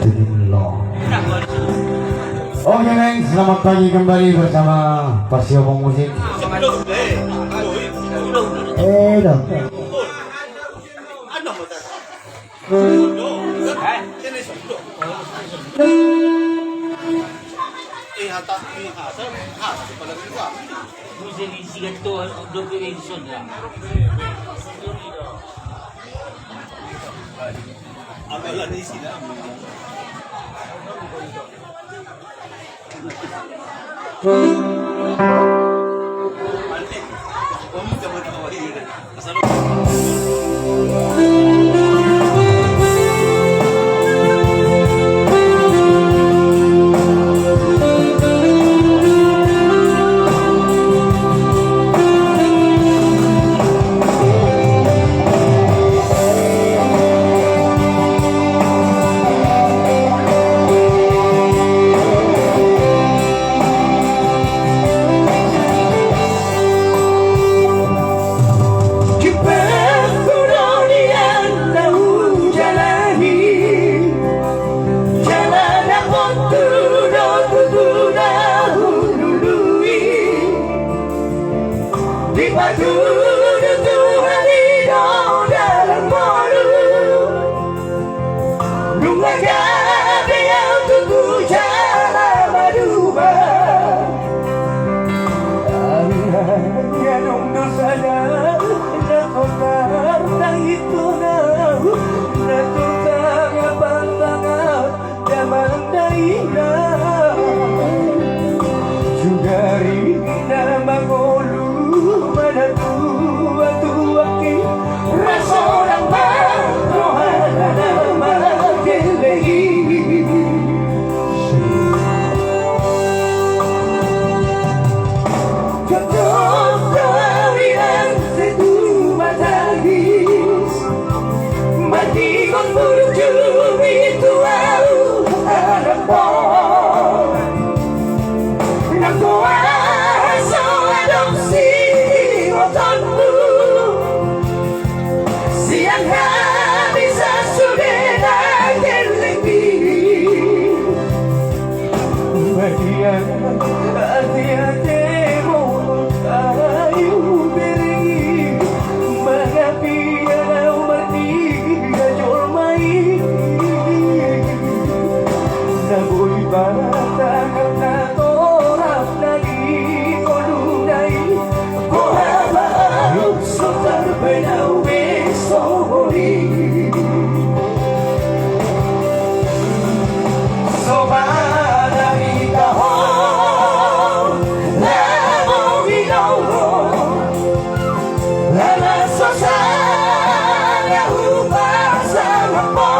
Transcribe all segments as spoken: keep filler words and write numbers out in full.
Oke, men, selamat pagi kembali bersama Pasiomong Musik. Eh, dong. Dipatudu Tuhan i do dalan ngolu. Nunga gabe au tutu jala maduma. Alai adong do sada na tortar na itu na, na tortar na pantang au damang dainang. Sugari na mangolu ma na tuatuak i, ra sonang ma rohana na mangele i. Tongtong do au inang setu matangis, mardongan burju i tu au, arap on. Nang boha so adong sibotonmu, sian hami sasude na gelleng i. Badia ate-ate mo ayu beri, mangapia nau mardia jolma i. Na boi batangap na torap na di ngoluna i. Boha ma au so tarbaen au be songon i. So bada hita ho, lamong i do ho, ala so sada hupasangap ho.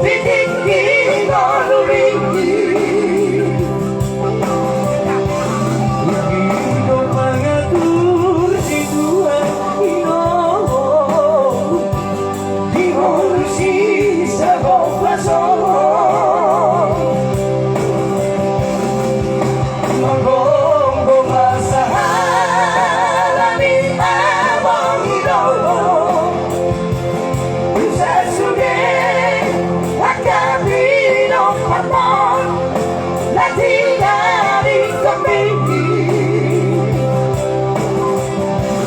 Di tingki ngolu i, i do mangatur si Tuhan i do, di ngolu i saboba so. Manggogo ma sahala ni among i do. Sasude angka pinompar on na tinggal di kambing i.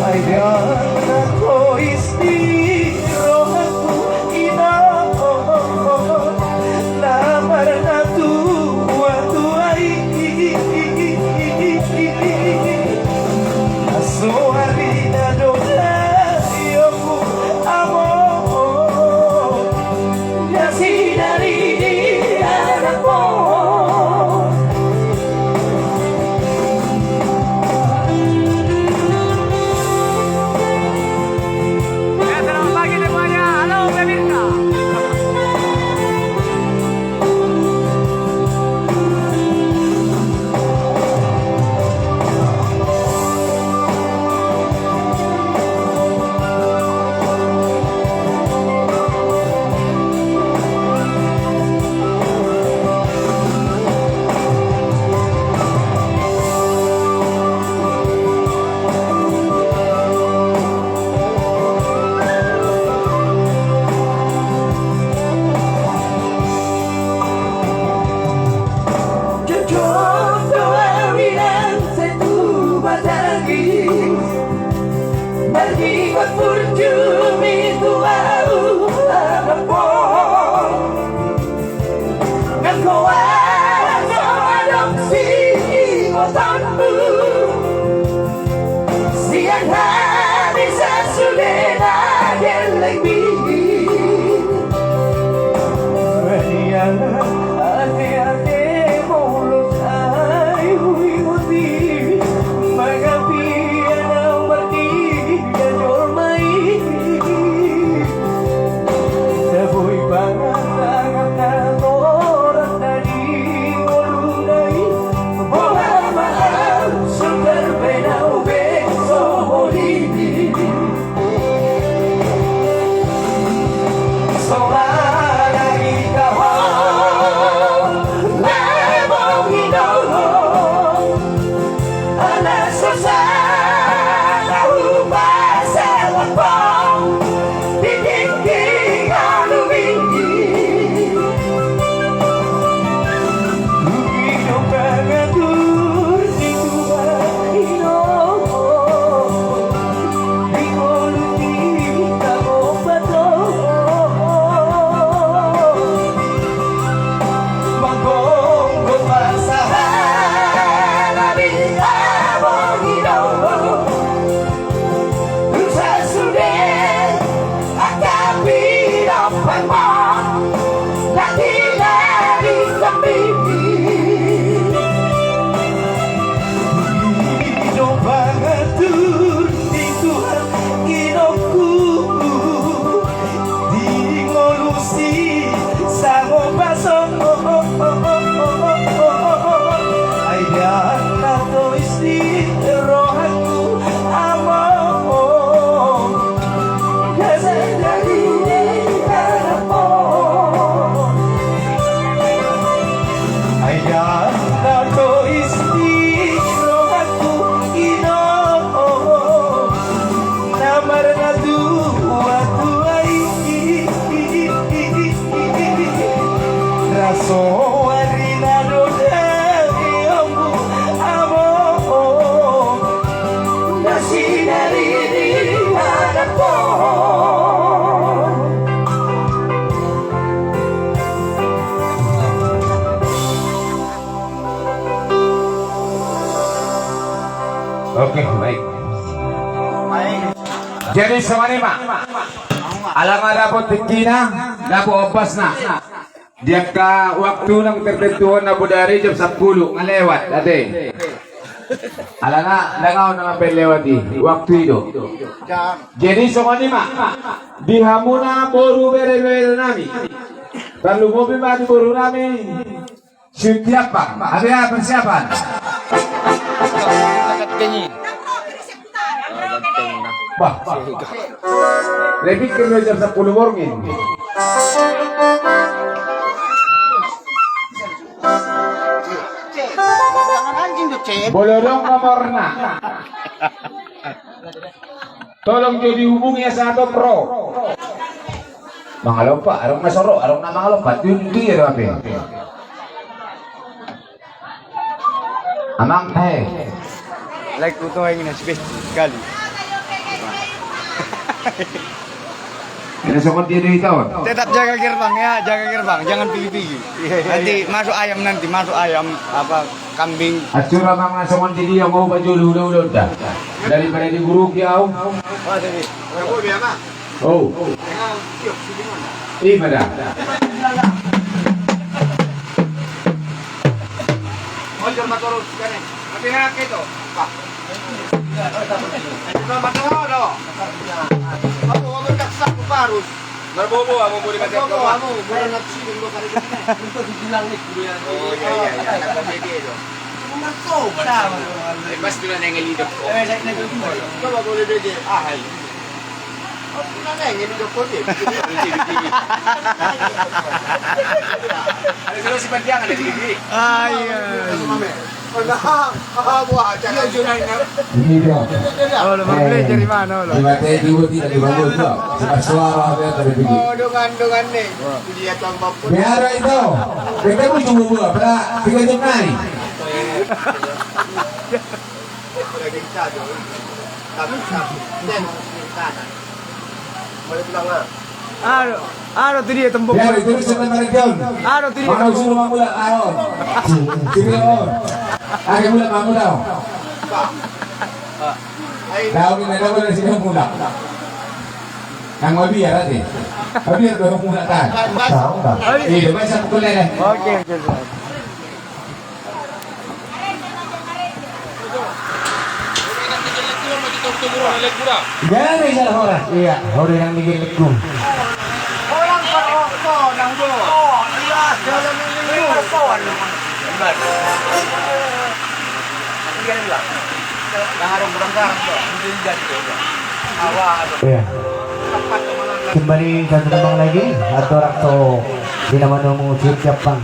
Ai dia na tois di rohangku i do. Soari na do denggan, amo, na sinari di hadapan. Oke, baik. Jadi songon i ma. Ala nga dapot tingkina, dapot ombasna. Di angka waktu na tertentu on, na bodari jam sampulu nga lewat ate. Alana ndang ahu na mambaen lewat i, waktu i do. Jadi songon i ma di hamuna boru, bere, bere nami. Tarlumobi ma di boru nami Sitinjak Pang. Ate, persiapan. Bah, bah. Lebih ke jam sampulu borngin. Bolodong nomorna. Tolong jo dihubungi asa atop ro. Mangalompa, adong na so ro, adong na mangalompa. Tutu ia do ape. Amang, eh. Like kutu yang ini sih kali. Ini sobat dia dari tahun. Tetap jaga gerbang ya, jaga gerbang, jangan pigi-pigi. Nanti masuk ayam, nanti masuk ayam apa kambing. Acur amang na songon dia mau baju ulo-ulo dah. Daripada diguruki au. Oh. Ima da. Oh, iya, iya, iya. Pasti lah nengel hidup. Coba boleh bege. Ah, hai. Ada solusi panjangan dari ini. Ah, iya. Ini dia. Oh, lu mau belajar di mana, lu? Di mata itu tidak dibangun, tuh. Suka suara, apa yang tadi bikin? Oh, dengan, dengan nih. Dia tambah pun. Biar itu. Kita mau cuma buat, pada tiga jam hari. Aro, aro tu dia tembok. Ya, itu bisa lima jam. Aro tu dia. Mana tembok. Suruh mamula, aro. Sini, oh. Ada mula mamula. Tahu ni, ada mula sini mula. Nang mau biar aja. Biar dua mula kan. Tahu tak? Iya, baca buku lele. Oke, oke, oke. Jadi salah orang. Iya, orang yang bikin lekung. Iya. Kembali satu tembang lagi, atau rakto di nama nomu siap siap bang.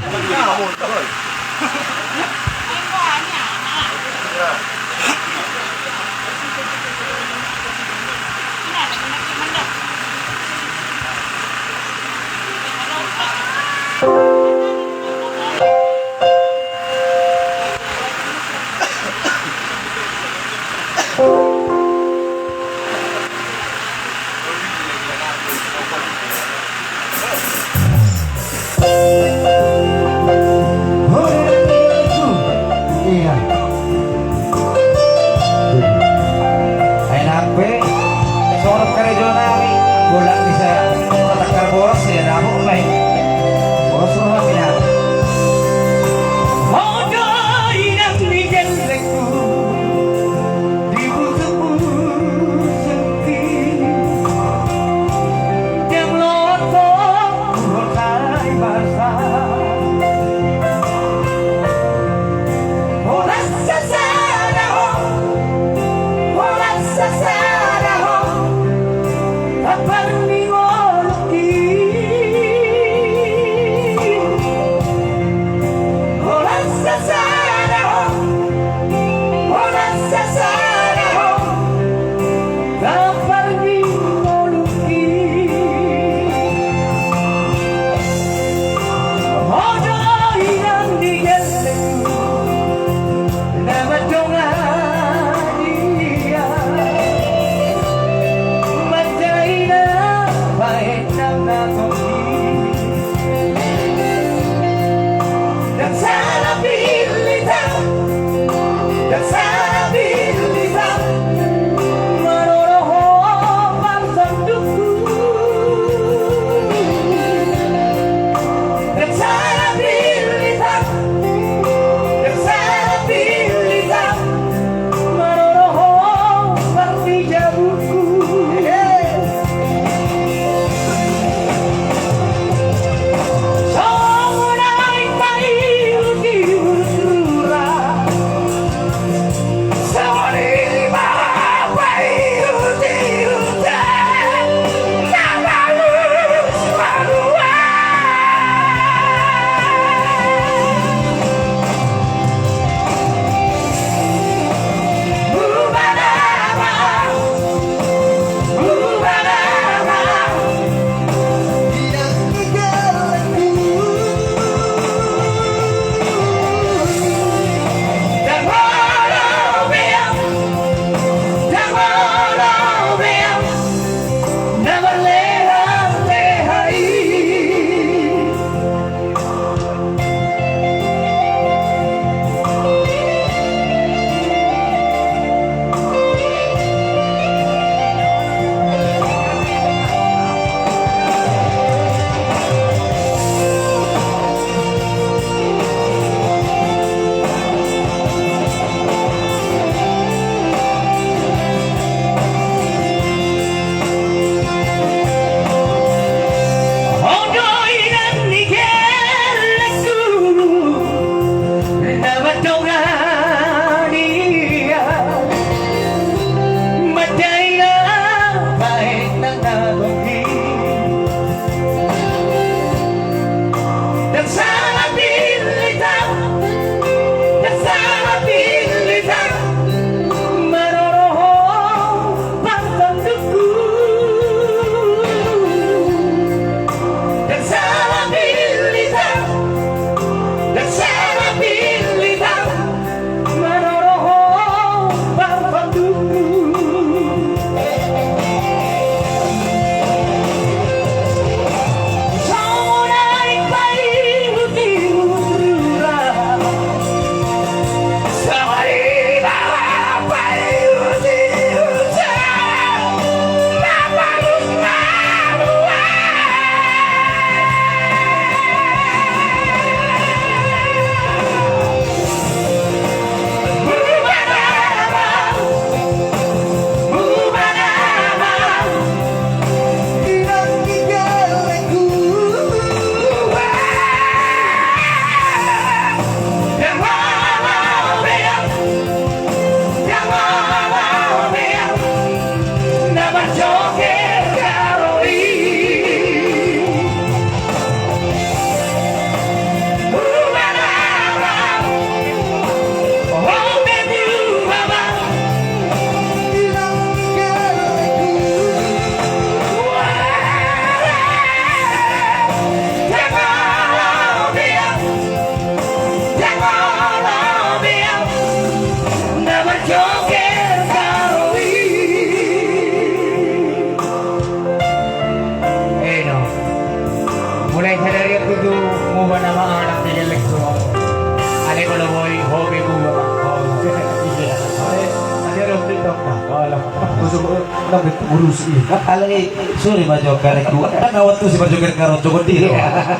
Eh, kalau boy, hobi gua, Bang. Oh, iya. Eh, tadi ada waktu itu, Bang. Oh, lah. Masuk, eh, enam menit ngurus, iya. Alai, sorry, Bang, jawab karek gua. Kan awak tuh si Bang Joker karo Joko Diri. Iya.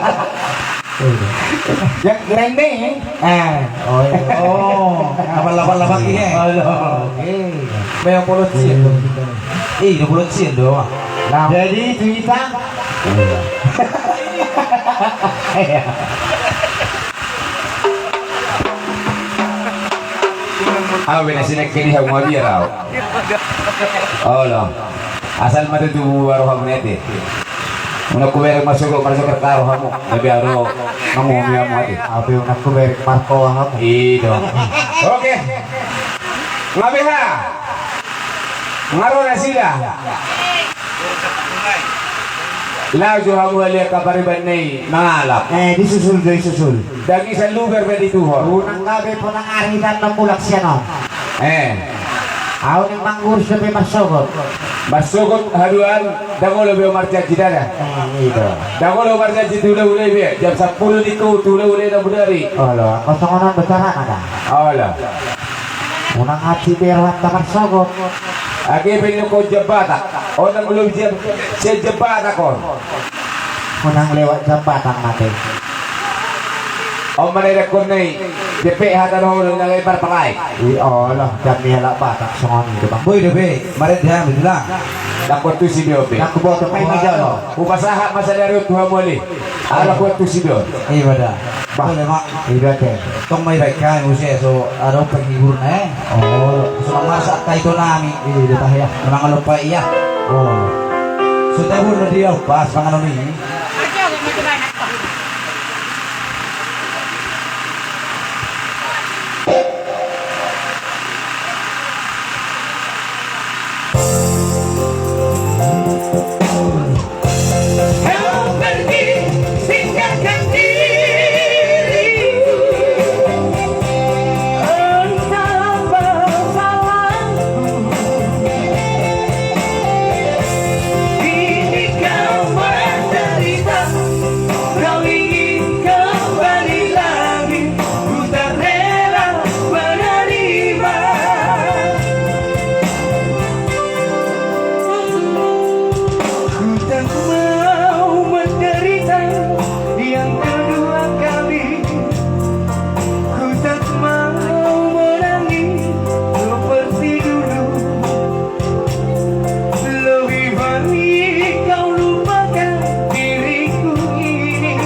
Yang trending. Eh. Oh, iya. Oh, apa lapak-lapak ini? Oh, iya. Oke. Memang polot sih, iya. Iya, polot sih, doang. Nah. Jadi, cerita. Iya. Au be na sinek kini hau mabiar au. Olo. Asal ma tutu baru hau nete. Unang ku bereng masuk masuk ke karo hamu. Tapi aro kamu mi hamu ate. Abe unang ku bereng marko hamu. Ido. Oke. Ngabeha. Nga ro nasida. Laho jo hamu ale angka pariban na i mangalap. Eh, disusul jo, disusul. Dang isa luber be dituhor. Unang gabe ponang ari dan na mulak sian on. Eh. Au ning mangurus dope marsogot. Marsogot haduan, dang olo be marjanji dada. Eh, ido. Dang olo marjanji tu ulaula be. Jam sampulu ningku tu ulaula na bodari. Olo, anggo songon on do carana da. Olo. Unang hansit be rohanta marsogot. Age pe ningkon jambatan. On nang lobi sian jambatan on. Unang lewat jambatan mate. On ma na idakkon na i. Depe hata dohot na lempar parai. I olo, dan ni halak Batak songon i do, Bang. Boi dope, maret dia betulang. Dang kuantusi be on be. Dang kuboto, paima jolo. Hupasahat ma sadari on tu hamu ale. Ala kuantusi be on. Iba da. Bah. Boleh, Mak. Iba te. Tong ma iba ikkan muse so ada penghiburna, eh. Oh. So marsak kai to nami. Iya, dah ya. Memang lupa iya. Oh. So tabur na dia pas panganon ini. Kau pergi tinggalkan diriku, entah apa salahku. Kini kau menderita, kau ingin kembali lagi. Ku tak rela menerima. Ku tak mau menderita yang kedua kali. Ku tak mau menangis seperti dulu. Lebih baik kau lupakan diriku ini.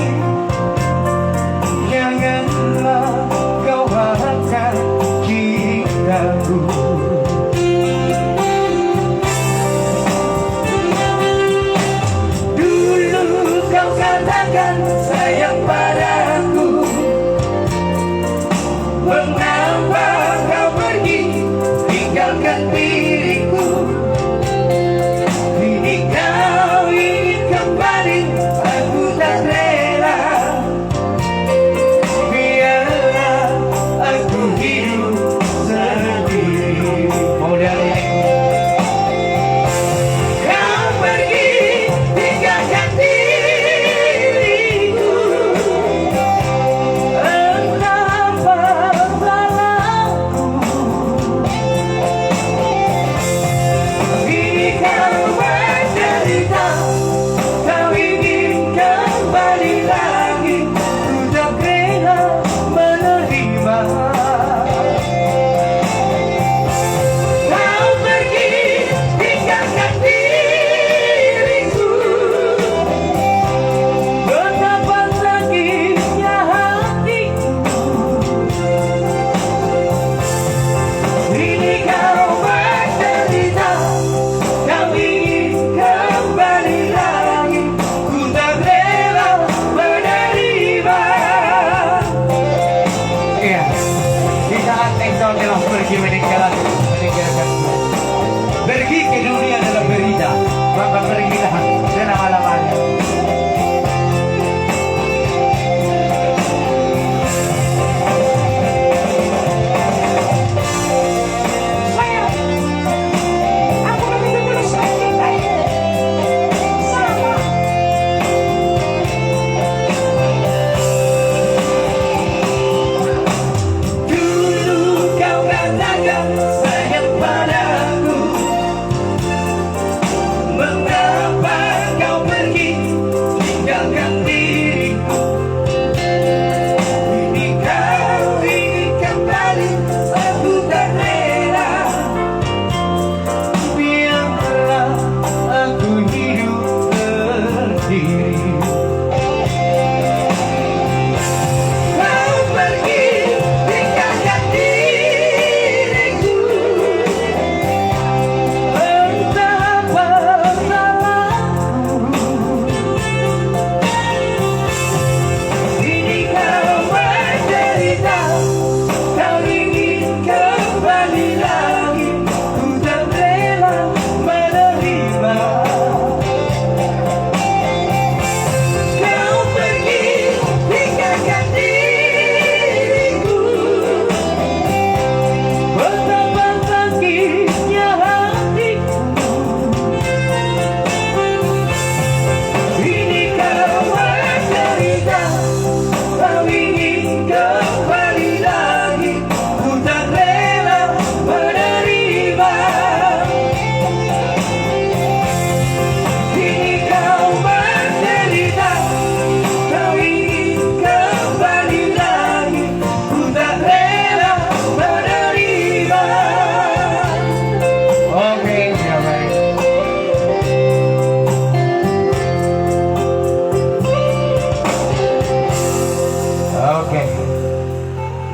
Janganlah kau harapkan cintaku. Dulu kau katakan sayang padaku. Mengapa kau pergi tinggalkan diriku? Kini kau ingin kembali, aku tak rela. Biarlah aku hidup sedih. Kau pergi tinggalkan diriku. Entah apa salahku. Kini kau bercerita, kau ingin kembali lagi. Ku tak rela menerima. Kau pergi tinggalkan diriku. Betapa sakitnya hatiku. Kini kau bercerita, kau ingin kembali lagi. Ku tak rela menerima. Iya. Di saat engkau telah pergi meninggalkan, meninggalkan, pergi ke dunia dalam berita, maka pergilah selama-lamanya.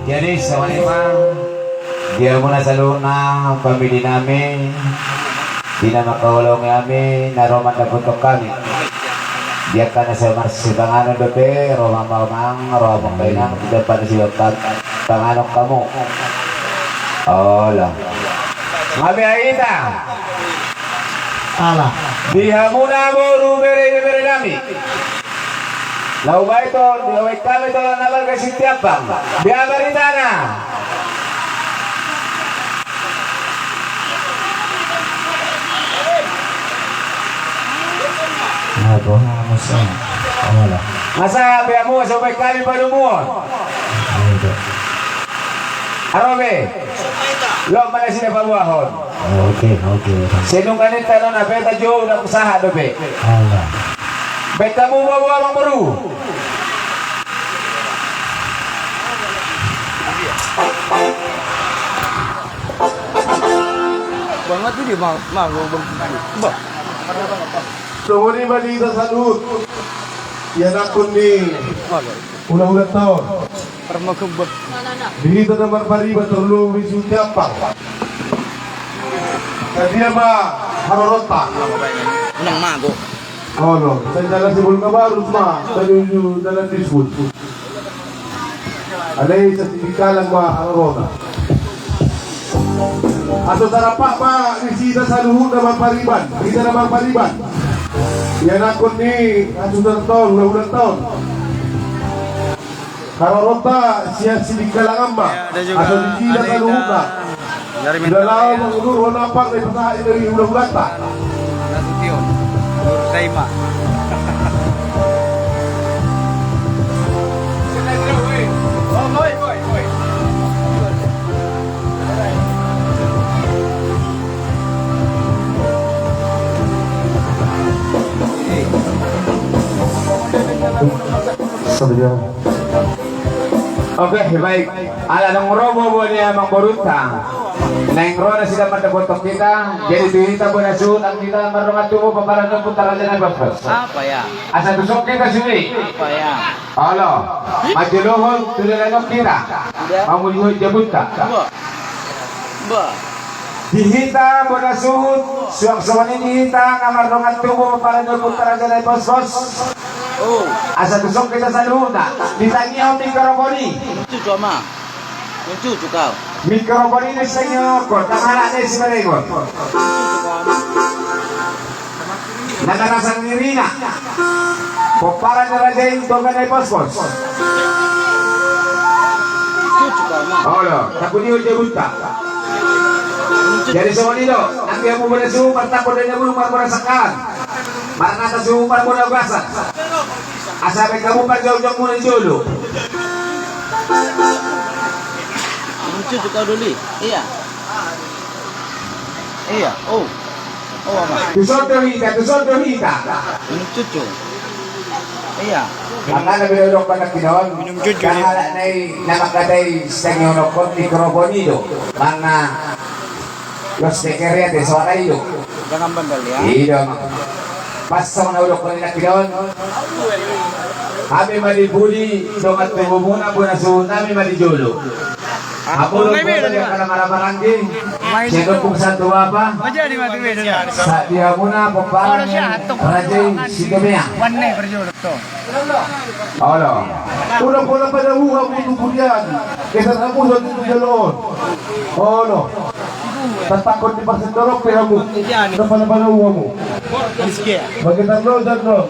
Jadi songon i ma di hamuna saluhutna pamili nami, di na mangkaholongi hami na ro mandapothon hami, di angka na sai marsipanganon dope, ro ma amang, ro ma inang, di angka na sai marsipanganon hamu. Olo. Nga bea hita. Ala. Di hamuna boru bere, bere nami. Laho baen on, laho baen hami tu na balga Sitiampang. Bea baritana. Nga boha muse. Ala. Nga sahat bea muse, baen hami padomuhon. Ayo, do. Aro be. Loas ma nasida paboahon. Oke, oke. Sai dung kan i tano na pe tajou na sahat dope. Ala. Baen hamu boa-boa amang boru. Bangat ini, Bang. Bang, Bang. Bah. Songon i ma di hita saluhut. Ianakhon ni hulahulanta on. Di hita na marpariban, tarlumobi Sitiampang. Sadia ma haroronta? Unang mago. Olo, sai dalan Sibolga Barus ma, sai uju dalan Disput. Alai sasidi kalang ma harorona. Aso sarapak ma di hita saluhut na marpariban, hita na marpariban. Ianakhon ni aso sarapak on, hulahulanta on. Haroronta sian Sidikalangan ma. Aso di hita saluhutna. Sudah laho mangudurhon ampang na dipasahat dari hulahulanta. Nasution. Nur Saima. Oke, baik. Ala naung ro boa-boa ni amang borunta. Naeng ro nasida mandapothon hita. Jadi tu hita bona suhut, nang hita mardongan tubu pomparan ni ompunta Raja Naipospos. Apa ya? Asa tuson hita sude. Apa ya? Olo. Manjolohon tu dalan on hita. Udah. Mamulihon jabunta. Bah. Bah. Di hita bona suhut, suang songon i di hita na mardongan tubu pomparan ni ompunta Raja Naipospos. Oh. Asa tuson hita saluhutna. Ditangihon mikrofon i. Cucu ama. Cucu kau. Mikrofon i ditangihon, tangkas halak na i simarengon. Cucu kau ama. Na marasa nirina. Pomparan ni raja i Toga Naipospos. Cucu kau ama. Olo, tapulihon jabunta. Jadi songon i do, nang di hamu bona suhut, martambor dana bulung, marbona sangkalan. Marnata suhut, marbona ugasan. Asa baen hamu parjolo-jolo muna di jolo. Cucu kau doli. Iya. Iya, oh. Oh, ama. Tuson do hita, tuson do hita. Minum cucu. Iya. Makana beda dok panak kinon. Minum cucu, iya. Halak na i na mangkatai sitangihon on mikrofon i do. Mana los teker ya te suara i do. Jangan bandel ya. I do. Pas songon na hudok ni na kinon. Hami ma di pudi, dongan tubumuna, bona suhut nami ma di jolo. Apolo, apolo, ya, kana maramaranggi. Sian ompung santu bapa. Sadia muna pomparan ni raja i Sitomeang. Olo. Olo, pola pada uha butuh kulian. Kesan aku satu di jolo on. Olo. Tatakon di pasar dorong pe hamu. Pada pada uha mu. Bagi tarlo jadno.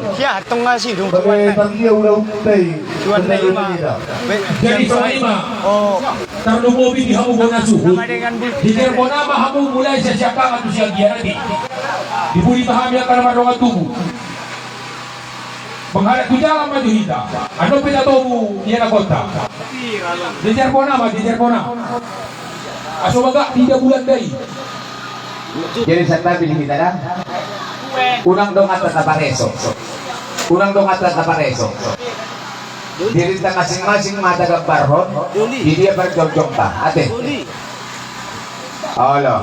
Bagi tarlia udah utai. Jadi songon i ma. Oh. Tarlumobi di hamu bona suhut. Di Jerbona ma hamu mulai sian Siapangan tu Siagian ate. Di pudi ma hami angka na mardongan tubu. Manghalat tu jalan ma jo hita. Andon pe tatomu ianakhonta. Di Jerbona ma, di Jerbona. Aso bagak di dabulan dai. Jadi santabi di hita da. Unang donganta tapareso. Unang donganta tapareso. Dirinta masing-masing ma tagambarhon. Di dia parjongjongta. Ate. Olo.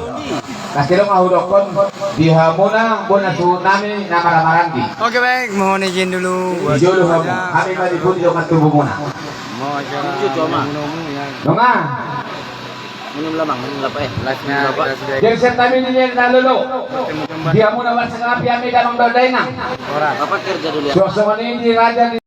Kastilong ahu dokkon di hamuna bona suhut nami na maramarandi. Oke, baik, mohon izin dulu. Di jolo hamu, hami ma di pudi dongan tubumuna. Nunga. Minum lamang, minum lapa, eh. Jadi serta mini dia na lolo. Di hamuna basa ngapi hami damang dohot dainang. Bapak kerja dulu ya. Suasana ini di raja di